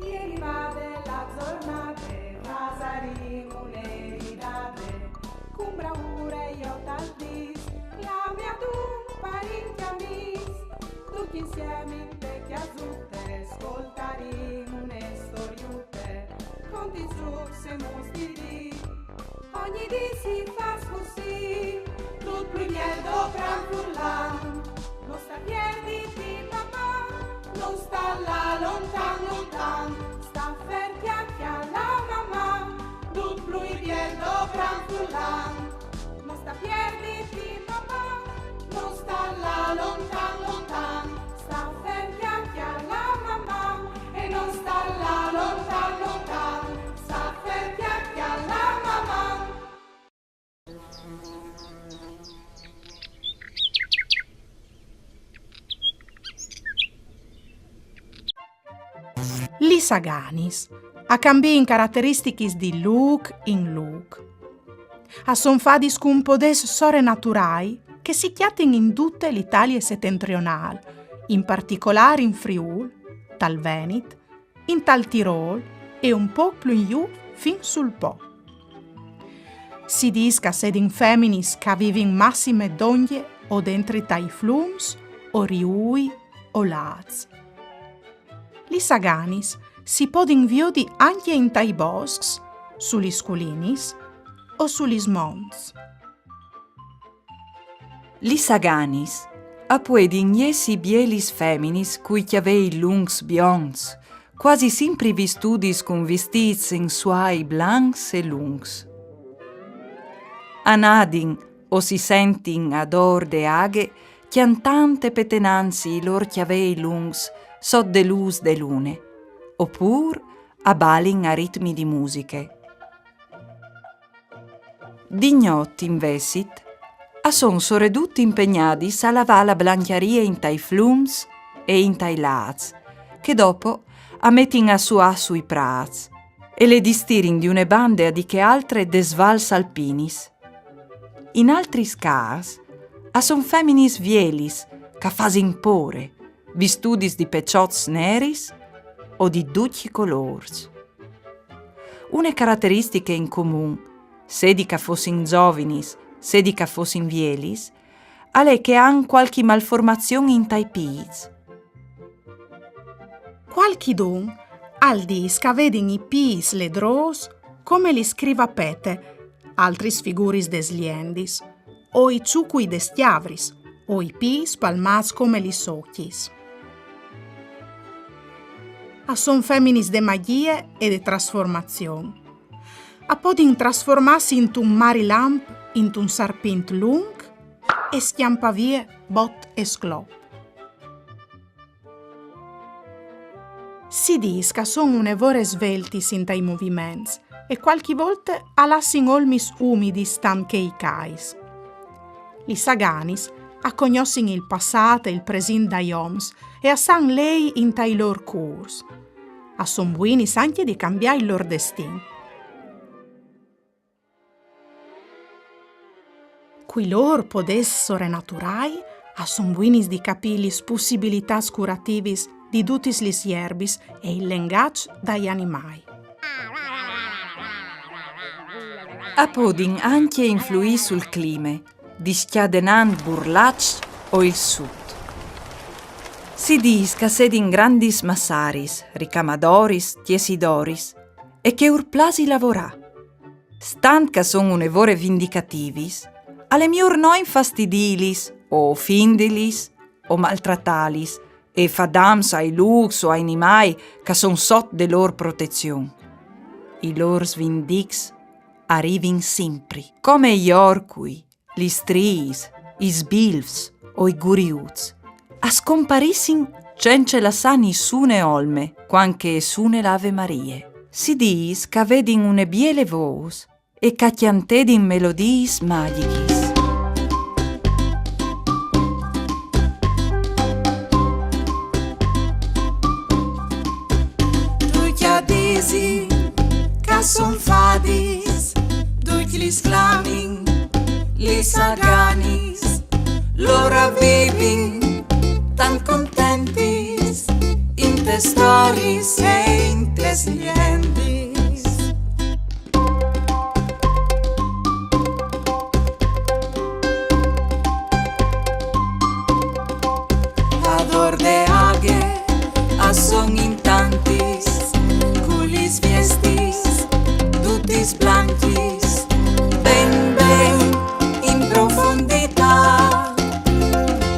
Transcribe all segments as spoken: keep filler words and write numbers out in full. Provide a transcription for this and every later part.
Che rivade la zornade, fasarìn une ridade, cun braure jo tal dis, clame ad un parint e amis, ducj insiemi inte cjasute, scoltarìn une storiute, conti, zucs e mustiris. Ogni dì si fâs cussì, dut plui biel dopran furlan. No sta pierditi, papà, no sta lâ lontan, lontan, sta fer cjale a la mamà, dut plui biel dopran furlan. No sta pierditi, papà, no sta lâ lontan, lontan, sta fer cjale a la mamà, e no sta lâ lontan, lontan, sta fer cjale a la mamà. Lis aganis a cambiin carateristichis di lûc in lûc. A son fadis cun podês sorenaturâi che si cjatin in dute l'Italie setentrionâl, in particolâr in Friûl, tal Venit, intal Tirôl e un pôc plui in jù fin sul Po. Si dîs che a sedin feminis che a vivin massime dongje o dentri tai flums, o riui, o lâts. Lis aganis si podin viodi ancje intai boscs, su lis culinis o su lis monts. Lis aganis a puedin jessi bielis feminis cui cjavei luncs bionts, cuasi simpri vistudis cun vistîts sensuâi blancs e luncs. A nadin o si sentin adôr de aghe, cjantant e petenantsi i lôr cjavei luncs sot de lûs de lune, opûr a balin a ritmi di musiche. Di gnot, invezit, a son soredut impegnadis a lavâ la blancjarie intai flums e intai lâts, che dopo a metin a suâ sui prâts, e le distirin di une bande a di chê altre des vals alpinis. In altris câs, a son feminis vielis, che a fasin pôre, vistudis di peçots neris o di ducj i colôrs. Une carateristiche in comun, sedi che a fossin zovinis, sedi che a fossin vielis, al è che a àn cualchi malformazion intai pîts. Cualchidun al dîs che a vedin i pîts ledrôs come lis crivapete, altris figuris des liendis, o i çucui des cjavris, o i pîts spalmâts come lis ocjis. A son feminis de magjie e de trasformazion. A podin trasformâsi intun marilamp, intun sarpint lunc e scjampâ vie bot e sclop. Si dîs che a son une vore sveltis intai moviments e cualchi volte a lassin olmis umidis tant che i cais. Lis aganis a cognossin il passât e il presint dai oms e a san lei intai lôr cûrs. A son buinis ancje di cambiâ il lôr destin. Cui lôr podês sorenaturâi a son buinis di capî lis pussibilitâts curativis di dutis lis jerbis e il lengaç dai animâi. A podin ancje influî sul clime, discjadenant burlaçs o il sut. Si dîs che a sedin grandis massaris, ricamadoris, tiessidoris, e che ur plasi lavorâ. Stant che a son une vore vindicativis, al è miôr no infastidîlis o ofindilis o maltratâlis e fâ dams ai lûcs o ai nimâi che a son sot de lôr protezion. I lôr svindics a rivin simpri, come i orcui, lis striis, i sbilfs o i guriuts, a scomparissin cence lassâ nissune olme, cuant che e sune la Ave Marie. Si dîs che a vedin une biele vôs e che a cjantedin melodiis magjichis. Ducj a disin che a son fadis, ducj lis clamin lis aganis, lôr a vivin tant contentis, inte storiis e inte Silentis. Ador de aghe a son in tantis, cu lis viestis dutis blancjis, ben ben in profonditât,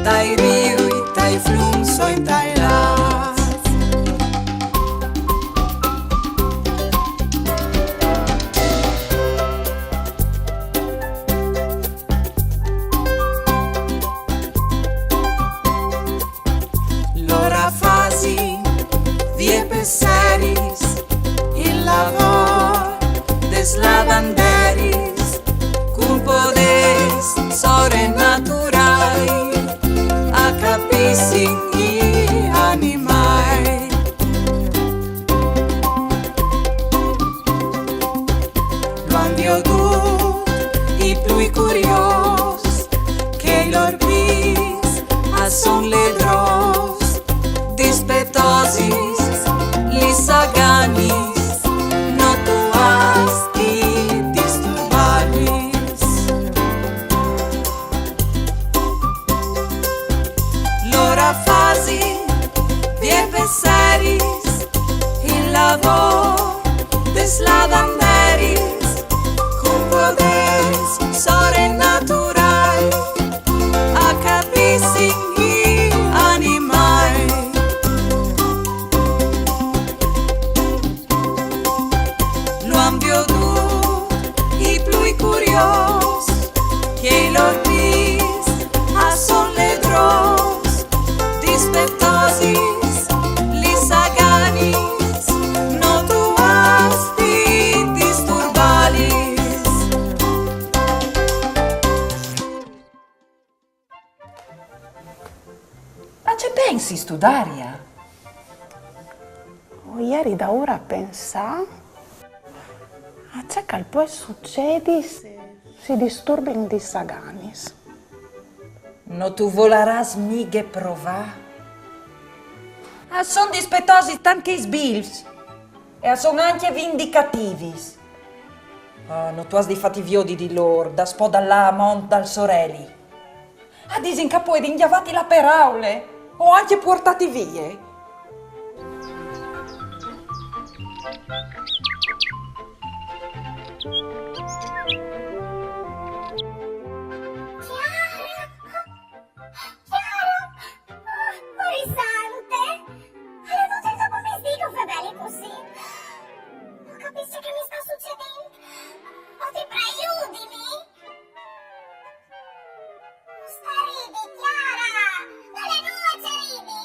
tai riui, tai flums o intai lâts. Lor a fasin vie pes seris il lavôr des lavanderis, cun podês sorenaturai a capissin i animâi. Lu àn viodût i plui curiôs, che i lôr pîts a son ledrôs, dispetosis lis aganis, no tu âs di disturbâlis. Lor a fasin vie pes seris il lavôr des lavanderis, cun podês sorenaturai a capissin i animâi. Lu àn viodût i plui curiôs, che i lôr pîts a son ledrôs, dispetosis lis aganis, no tu âs di disturbâlis. A ce pensistu, Daria? O jeri daûr a pensâ a ce che al pues sucedi se si disturbin lis aganis. No tu volarâs mighe provâ? A son dispetosis tant che i sbilfs e a son ancje vindicativis. Ah, no tu âs di fâti viodi di lôr, daspò dal lâ a mont dal soreli. A disin che a puedin gjavâti la peraule o ancje puartâti vie. Chiara! Chiara! Oh, Marie Sante! Al è dut il dopomesdì che o feveli cussì. No capissi ce che mi sta sucedint. O ti prei, judimi! No sta ridi, Chiara! Nol è nuie ce ridi!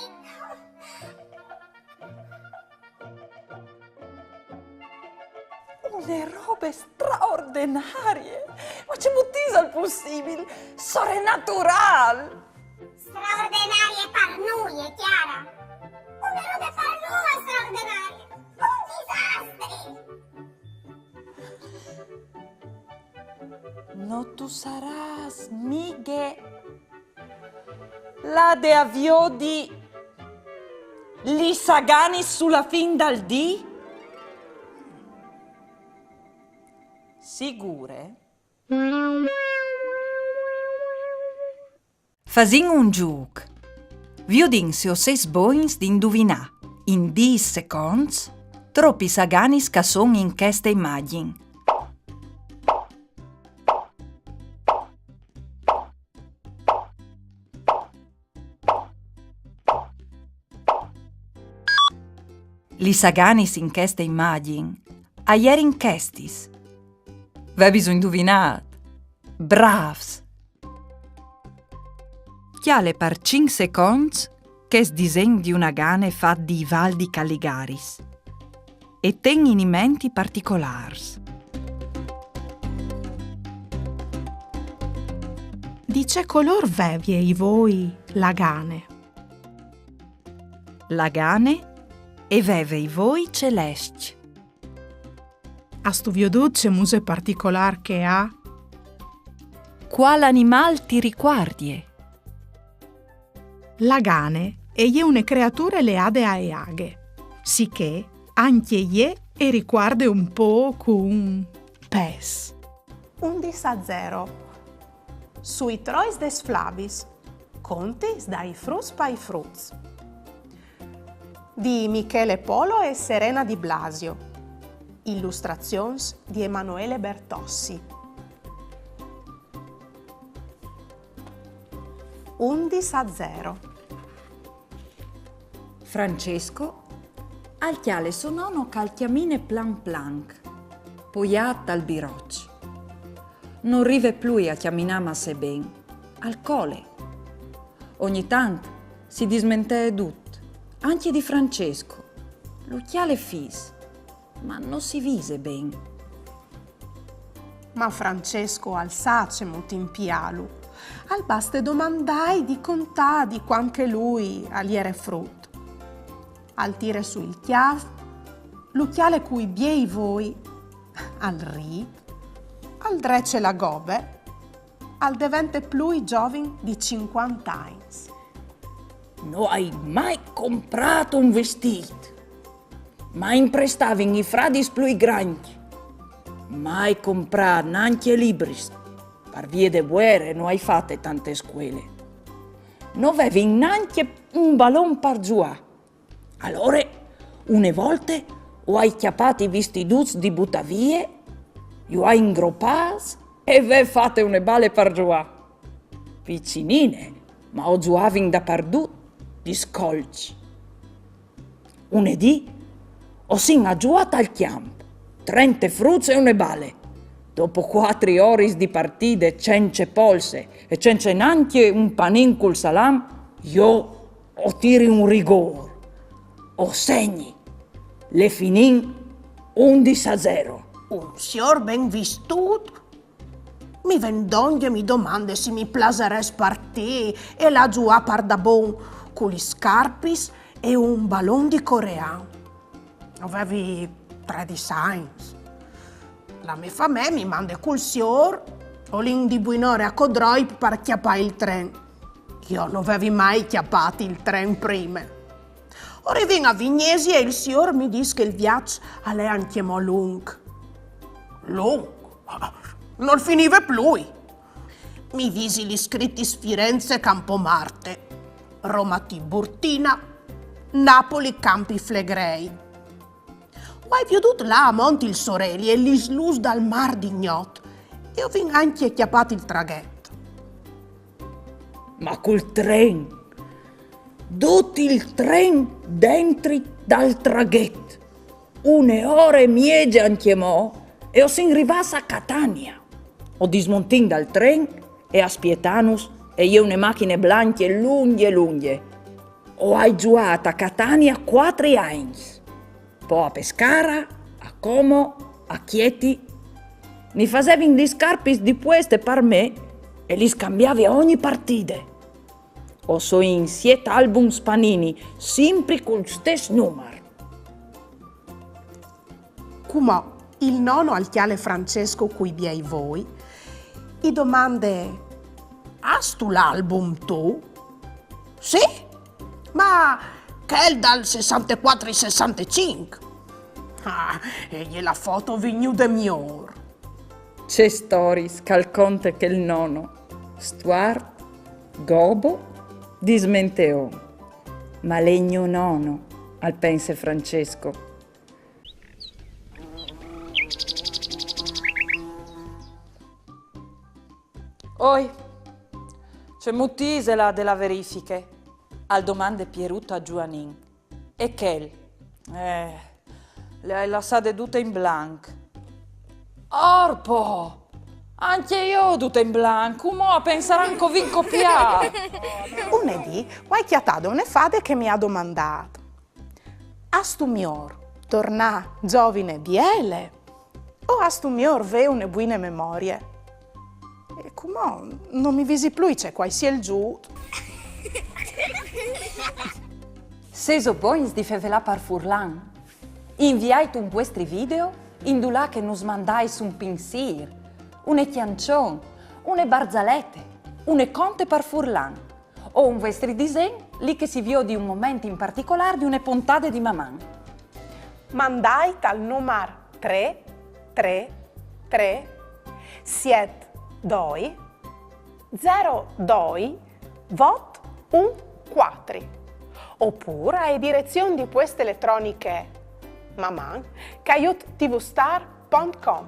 Une robe straordenarie! Ma cemût isal pussibil? Sorenaturâl! Straordenarie par nuie, Chiara! Une robe par nuie straordenarie! Un disastri! No tu sarâs mighe lade a viodi lis aganis su la fin dal dì? Sigure? Fasìn un zûc. Viodìn se o sês bogns di induvinâ, in dîs seconts, tropis aganis che a son in cheste imagjin. Lis aganis in cheste imagjin a jerin chestis. Vevis induvinât? Brâfs! Cjale par cinc seconts chest disen di une agane fat di Ivaldi Caligaris e ten in ment i particolârs. Di ce colôr vevie i voi l'agane? L'agane e veve i voi celescj. Âstu viodût ce muse particolâr che e à? Cuâl animâl ti ricuardie? L'agane e je une creature leade ae aghe, sichè Ancje jê e ricuarde un pôc un pes. Undis a zero. Sui trois des flabis. Contis dai fruts pai fruts. Di Michele Polo e Serena Di Blasio. Illustrazions di Emanuele Bertossi. Undis a zero. Francesco al cjale so nono che al cjamine planc planc, poiât tal biroç. No rive plui a cjaminâ masse ben, al cole. Ogni tant si dismentee dut, ancje di Francesco. Lu cjale fis, ma no si vise ben. Ma Francesco al sa cemût impiâlu. Al baste domandâi di contâ di cuant che lui al jere frut. Al tire sù il cjâf, lu cjale cui biei voi, al rît, al drece la gobe, al devente plui zovin di cincuante agns. No ai mai comprât un vistît. Ma imprestavin i fradis plui grancj. Mai comprât nancje libris. Par vie de vuere no ai fate tante scuele. No vevin nancje un balon par zuiâ. Alore, une volte, o ai cjapât i vistiduts di butâ vie, ju ai ingropâts e ve fate une bale par zuiâ. Piçinine, ma o zuiavin dapardut, di scolç. Une dì, o sin a zuiâ tal cjamp, trente fruts e une bale. Dopo cuatri oris di partide cence polse e cence nancje un panin cul salam, jo o tiri un rigôr. O segni. Le finìn undis a zero. Un siôr ben vistût mi ven dongje e mi domande se mi plasarès partî e lâ a zuiâ pardabon cu lis scarpis e un balon di corean. O vevi tredis agns. La mê famee mi mande cul siôr, o lin di buinore a Codroip par cjapâ il tren. Jo no vevi mai cjapât il tren prime. O rivìn a Vignesie e il siôr mi dîs che il viaç al è ancjemò lunc. Lunc? Nol finive plui. Mi visi lis scritis Firenze Campomarte, Roma Tiburtina, Napoli Campi Flegrei. O ai viodût là a mont il soreli e lis lûs dal mâr di gnot e o vin ancje cjapât il traghet. Ma cul tren! Dut il tren dentri dal traghet! Une ore e mieze ancjemò e o sin rivâts a Catania. O dismontìn dal tren e a spietânus e je une machine blancje lungje lungje. O ai zuiât a Catania cuatri agns. Po a Pescara, a Como, a Chieti. Ni fasevin lis scarpis di pueste par me e lis cambiavi a ogni partide. O soi in siet albums Panini, simpri cul stes numar. Cumò il nono al cjale Francesco cui biei voi, i domande: Âstu l'album tu? Sì, ma chel dal sessantecuatri sessantecinc. Ah, e je la foto vignude miôr. Ce storiis che al conte chel nono, stuart, gobo, dismenteon. Ma al è gno nono, al pense Francesco. Oi, cemût isela de la verifiche? Al domande Pierut a Zuanin. E chel: Eh, le ai lassade dute in blanc. Orpo! Ancje jo dute in blanc, cumò a pensaran che o vin copiât. Une dì, o ai cjatade une fade che mi à domandât: Âstu miôr tornâ zovine biele? O âstu miôr vê une buine memorie? E cumò no mi visi plui ce che o ai sielzût. Sêso bogns di fevelâ par furlan? Inviait un vuestri video indulà che nus mandais un pinsîr, une cjançon, une barzalete, une conte par furlan, o un vuestri disen, li che si viodi un moment in particolâr di une pontade di Maman. Mandait al numar trê trê trê siet doi zero doi vot un cuatri, opûr ae direzion di pueste eletroniche maman caiut tvstar pont com.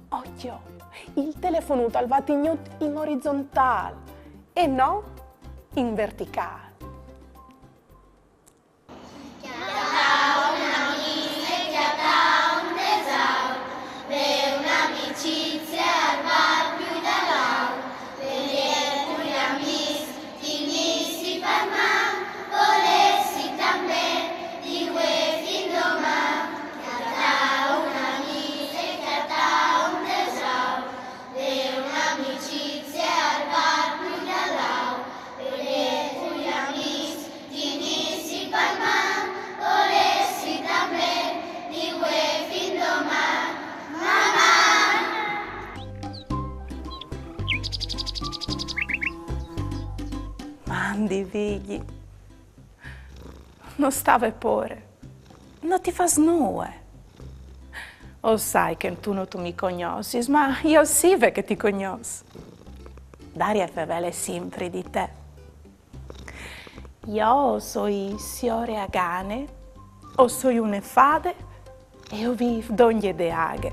Ocjo, il telefonut al va tignût in orizontâl e no in verticâl. Mandi, Vigji. No sta vê pôre. No ti fâs nuie. O sai che tu no tu mi cognossis, ma jo sì ve che ti cognòs. Daria e fevele simpri di te. Jo o soi siore Agane, o soi une fade e o vîf dongje de aghe.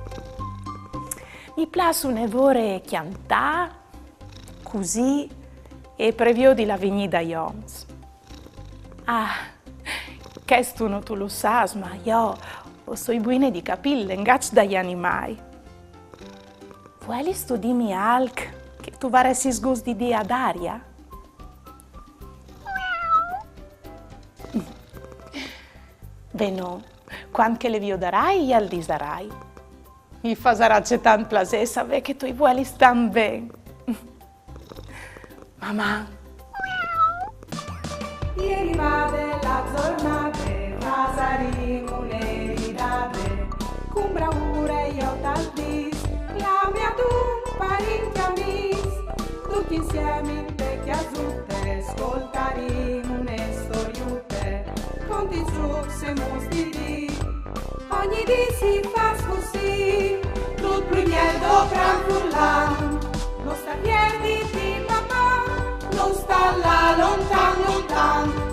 Mi plâs une vore cjantâ, cusî e previodi la vignî dai oms. Ah, chest no tu lu sâs, ma jo o soi buine di capî il lengaç dai animâi. Vuelistu dîmi alc che tu varessis gust di dî a Daria? Ben no, cuant che le viodarai, jal disarai. Mi fasarà cetant plasê savê che tu i vuelis tant ben. Maman! E rivade la zornade, fasarìn une ridade, cun braure jo tal dîs, clame adun parint e amîs, ducj insiemi inte cjasute, scoltarìn une storiute, contis, zûcs e mustis di Ogni dì si fâs cussì, dut plui biel do cran furlan. No sta pierdi di papà, no sta lâ lontan, lontan.